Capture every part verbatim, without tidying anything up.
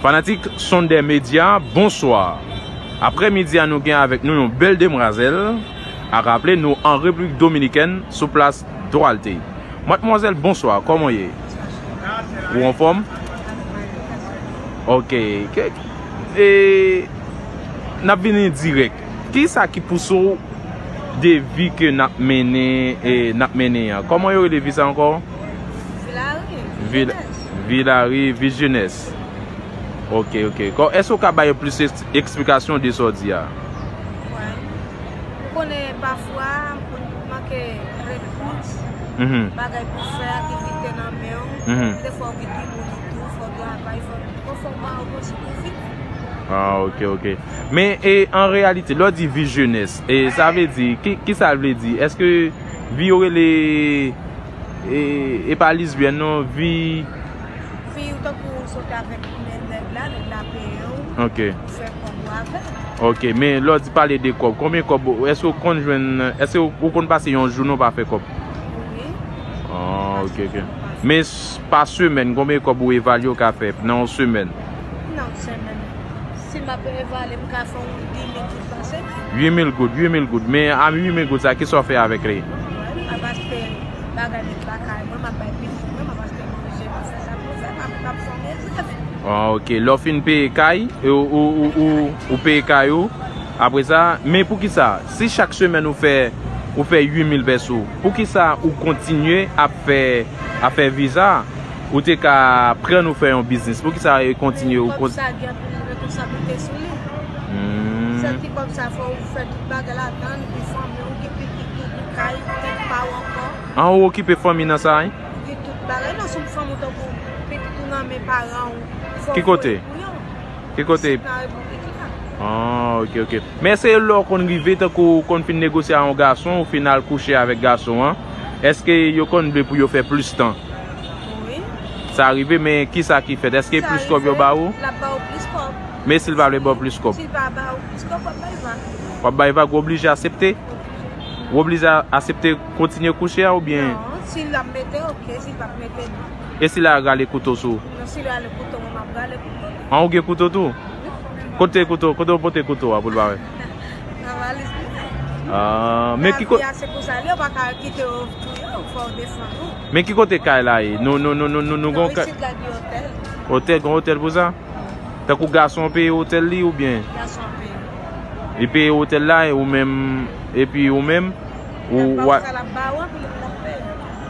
Fanatik Sondè Medya, bonswa. Aprè midi a, nou gen avèk nou yon bèl demwazèl. A raple, nou an Repiblik Dominikèn, sou plas Duarte. Madmwazèl, bonswa, kòman w ye? Ou anfòm? Ok. Ke, e, n ap vini dirèk. Kisa ki pouse w de vi ke n ap mennen, e, n ap mennen an? Kòman yo rele vi sa ankò? Vilari, Vil-, Vilari, vi jenès. Ok, ok. Kò, èske w ka bay plis eks-, eksplikasyon de sa w di a? Wi. Ou konnen pafwa, ou manke ret kout, mhm, bagay pou fè, aktivite nan men w. Mhm. Defwa ou gen timoun tou, fò w travay, fò, fò, fò w pa ou konsi pou viv. Ah, ok, ok. Men, e, an reyalite, lè w di vi jenès, e, sa vle di, ki, ki sa l vle di? Èske vi yo rele, e, e pa lesbyèn non, vi... Vi w tankou w sot avèk men nèg la, nèg la peye w, ok, ou fè kòb ou avè l. Ok, men lè w di pale de kòb, konbyen kòb, èske w konn jwenn, èske w, ou konn pase yon jounen w pa fè kòb? Wi. Ah, ok, ok. Men s-, pa semèn, konbyen kòb ou evalye w ka fè nan yon semèn? Nan yon semèn. Si m ap evalye, m ka fè yon uit mil goud pa semèn. Uit mil goud, uit mil goud. Men a uit mil goud sa, kisa w fè avèk li? M ap achte bagay met lakay mwen, m ap bay pitit mwen, m ap achte manje, m ap fè sa pou fè, m ap, m ap fè yon rezèv. Ah, ok. Lè w fin peye kay, e ou, ou, ou, ou, ou peye kay ou, apre sa, men poukisa, si chak semèn ou fè, ou fè uit mil pèso, poukisa ou kontinye ap fè, ap fè vi sa? Ou te ka pran nou fè yon biznis. Poukisa e kontinye ou... Kòb sa gen anpil responsablite sou li. Hmm. Sèl ti kòb sa fò ou fè tout bagay ladan l, pou fanmi w, gen pitit ou, pou kay, pou tèt pa w ankò. An, ou okipe fanmi nan sa, wi? Ou gen tout bagay. Non, sou fanmi w tankou pitit ou nan men paran w. Fò w voye pou yo. Ki kote? Ki kote? Isit nan Repiblik la. Ah, ok, ok. Men èske lè w konn rive, tankou w konn fin negosye a yon gason, ou fin al kouche avèk gason an, èske yo konn vle pou yo fè plis tan? Wi. Sa rive, men kisa ki fèt? Èske plis kòb yo ba ou? L ap ba ou plis kòb. Men si l pa vle ba w plis kòb? Si l pa ba ou plis kòb, w ap bay vag. W ap bay vag, w oblije aksepte? Oblije. Ou oblije aksepte kontinye kouche a oubyen? Non, si l ap mete, ok, si l p ap mete, non. E si l al rale kouto sou ou? Non, si l rale kouto, mwen m ap rale kouto. An, ou gen kouto tou? Wi. Kote kouto? Kote w pote kouto a pou l pa wè? Nan valiz mwen. Ah, men ki ko- Lavi a se konsa l ye, ou pa ka kite yo touye w, fò w defann ou. Men ki kote kay la ye? Nou, nou, nou, nou, nou, nou gon kay? Non, isit la gen otèl. Otèl, gon otèl pou sa? Tankou gason an peye otèl li oubyen? Gason an peye. Li peye otèl la, e ou menm, epi ou menm, ou... L ap ba w sa l ap ba w an, pou l ap peye.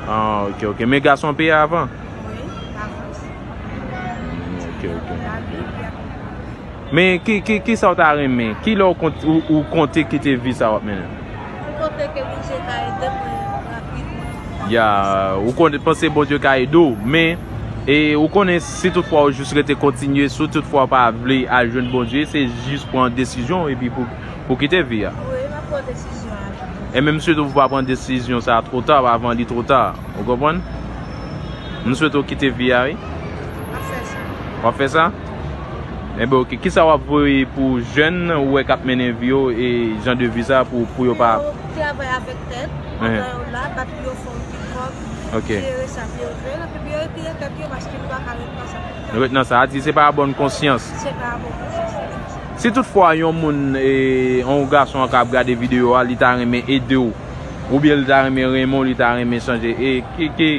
Ah, ok, ok. Men gason an peye avan? Wi, avan. Ok, ok. Men ki, ki, kisa w ta renmen? Ki lè w kont-, ou, ou konte kite vi sa w ap mennen? M konte ke Bondye ka ede mwen rapidman. Ya, ou konn panse Bondye ka ede w, men, e, ou konnen si toutfwa ou jis rete kontinye, si toutfwa w pa vle al jwenn Bondye, se jis pran desizyon epi pou, pou kite vi a. Wi, m ap pran desizyon a. E menm si ou pa pran desizyon sa two ta, avan li two ta. Ou konprann? M swete w kite vi a, wi. M ap fè sa. W ap fè sa? Enben, ok. Kisa w ap voye pou jèn ou wè k ap mennen vi yo e jan de vi sa pou, pou yo pa... Pou yo travay avèk tèt, pandan yo la, bat pou yo fè yon ti kòb, ok, jere sa pou yo jere, epi yo retire tèt yo, paske nou pa ka ret nan sa tout tan. Ret nan sa, a di se pa bòn konsyans. Se pa bòn konsyans. Si toutfwa yon moun, e, yon gason an ka ap gade videyo a, li ta renmen ede w, oubyen li ta renmen renmen w, li ta renmen chanje, e ki, ki,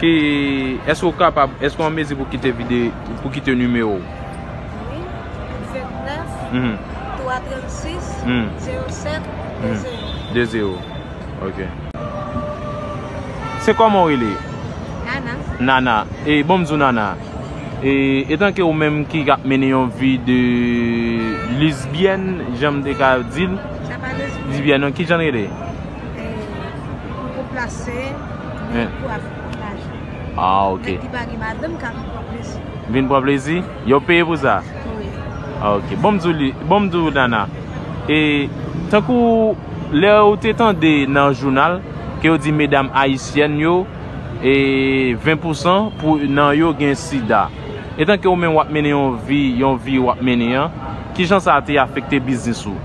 ki, èske w kapab, èske w an mezi pou kite vide-, pou kite nimewo w? Wi, vennèf, mhm, twa trannsis, mhm, zewo sèt, mhm, de zewo. De zewo. Ok. Se kòman w rele? Nana. Nana. E, bon, m di w Nana. E, etanke ou menm ki ap mennen yon vi de lesbyèn, jan m te ka di l. Sa pa lesbyèn. Lesbyèn, non, ki jan l rele? E, pou plase, men pou avèk lajan. Ah, ok. Nèg ki pa gen madanm ka vin pran plezi. Vin pran plezi? Yo peye pou sa? Wi. Ah, ok. Bon, m di w li, bon, m di w Nana. E, tankou lè ou te tande nan jounal ke yo di medam ayisyèn yo, e, ven pousan pou, nan yo gen sida. Etanke ou menm w ap mennen yon vi, yon vi w ap mennen an, kijan sa te afekte biznis ou?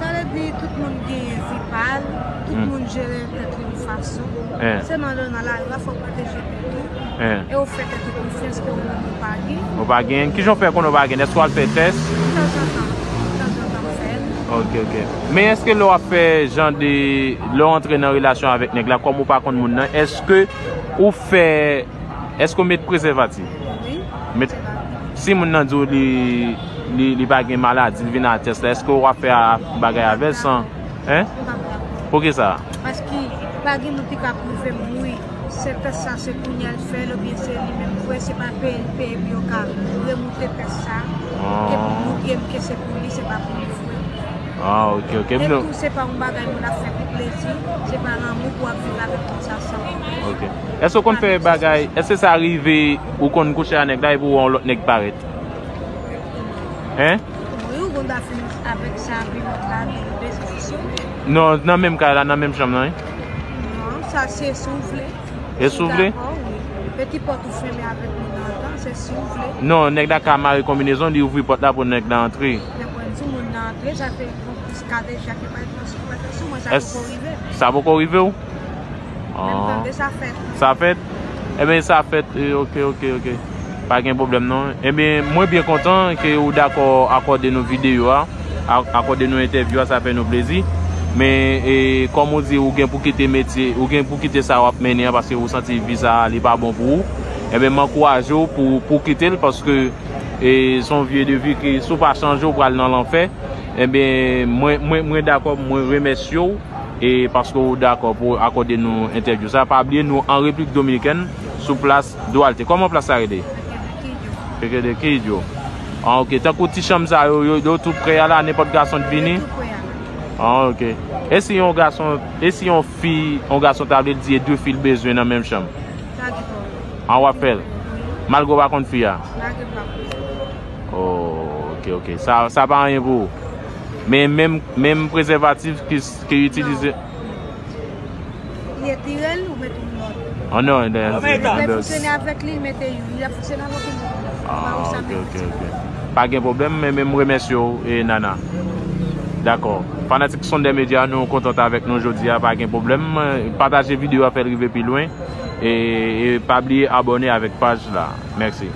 Sa vle di tout moun gen vi pa l, tout, hmm, moun jere tèt li yon fason. Eh. Sèlman lè w nan lari a, fò w pwoteje tèt ou. Hein. E ou fè tèt ou konfyans ke ou menm ou pa gen. Ou pa gen. Kijan w fè konnen w pa gen? Èske w al fè tès? Tanzantan, tanzantan m fè l. Ok, ok. Men èske lè w ap fè jan de, lè w antre nan relasyon avèk nèg la, kòm ou pa konn moun nan, èske ou fè, èske w met prezèvatif? Wi. Met, si moun nan di w li, li, li pa gen maladi, li vin a tès la, èske w ap fè a, bagay avè l san? Hein? M pa dakò. Poukisa? Paske pa gen moun ki ka pwouve m wi. Se tès sa se kounye a l fè l oubyen se li menm vre, se pa peye l peye pou yo ka remoute tès sa. Ah. E pou montre m ke se pou li, se pa pou li vre. Ah, ok, ok. E Non. Tou se pa yon bagay moun ap fè pou plezi, se pa lanmou pou ap viv avèk moun sa san. Ok. Èske w konn fè bagay, èske sa rive ou konn kouche a nèg la epi w wè yon lòt nèg parèt? Hein? Wi, ou konn ta fin avèk sa, epi lòt la, de, de pozisyon. Non, nan menm kay la, nan menm chanm nan, wi. Non, sa se si w vle. E si w vle? Dakò, wi. Peti pòt ou fèmen avèk moun nan antan, se si w vle. Non, nèg la ka mare konbinezon, li ouvri pòt la pou nèg la antre. Nan pwen di moun nan antre, sa fè yon plis kadejak, e pa yon plis sou mwen, sa Èske poko rive. Sa poko rive w? Menm tande sa fèt. Sa fèt? Ebyen, sa fèt. Eh, ok, ok, ok. Pa gen pwoblèm, non. Ebyen, mwen byen kontan ke ou dakò akòde nou videyo a, a- akòde nou entèvyou a, sa fè nou plezi. Men, e, kòm ou di, ou gen pou kite metye, ou gen pou kite sa w ap mennen an, paske ou santi vi sa a, li pa bon pou ou. Ebyen, m ankouraje w pou, pou kite l, paske, e, se yon vye de vi ke si w pa chanje, w pral nan lanfè. Ebyen, mwen, mwen, mwen dakò, mwen remèsye w. E paske w dakò pou akòde nou entèvyou sa. Pa bliye nou an Repiblik Dominikèn, sou plas Duarte. Kòman plas sa rele? Pequedequillo. Ah, ok. Tankou ti chanm sa yo, yo, yo tou prè a la, nenpòt gason k vini? Tou prè a la. Ah, ok. E si yon gason, e si yon fi, yon gason ta vle di e de fi l bezwen nan menm chanm? Pa gen pwoblèm. An w ap fè l? Malgre w pa konn fi a? Malgre m pa konn. Oh, ok, ok. Sa, sa pa anyen pou ou. Men menm, menm prezèvatif ki, ki itilize. Li etire l, ou mete yon lòt. Oh non, non, Lè non. fonksyone avèk li, mete yon. Lè fonksyone avèk yon lòt. Ah, ok, ok, ok. Pa gen pwoblèm, men, men m remèsye w, e, Nana. Dakò. Fanatik Sunday Media, nou kontan avèk nou jodi a, pa gen pwoblèm. Pataje videyo a, fè l rive pi lwen. E, e pa bliye abòne avèk paj la. Mèsi.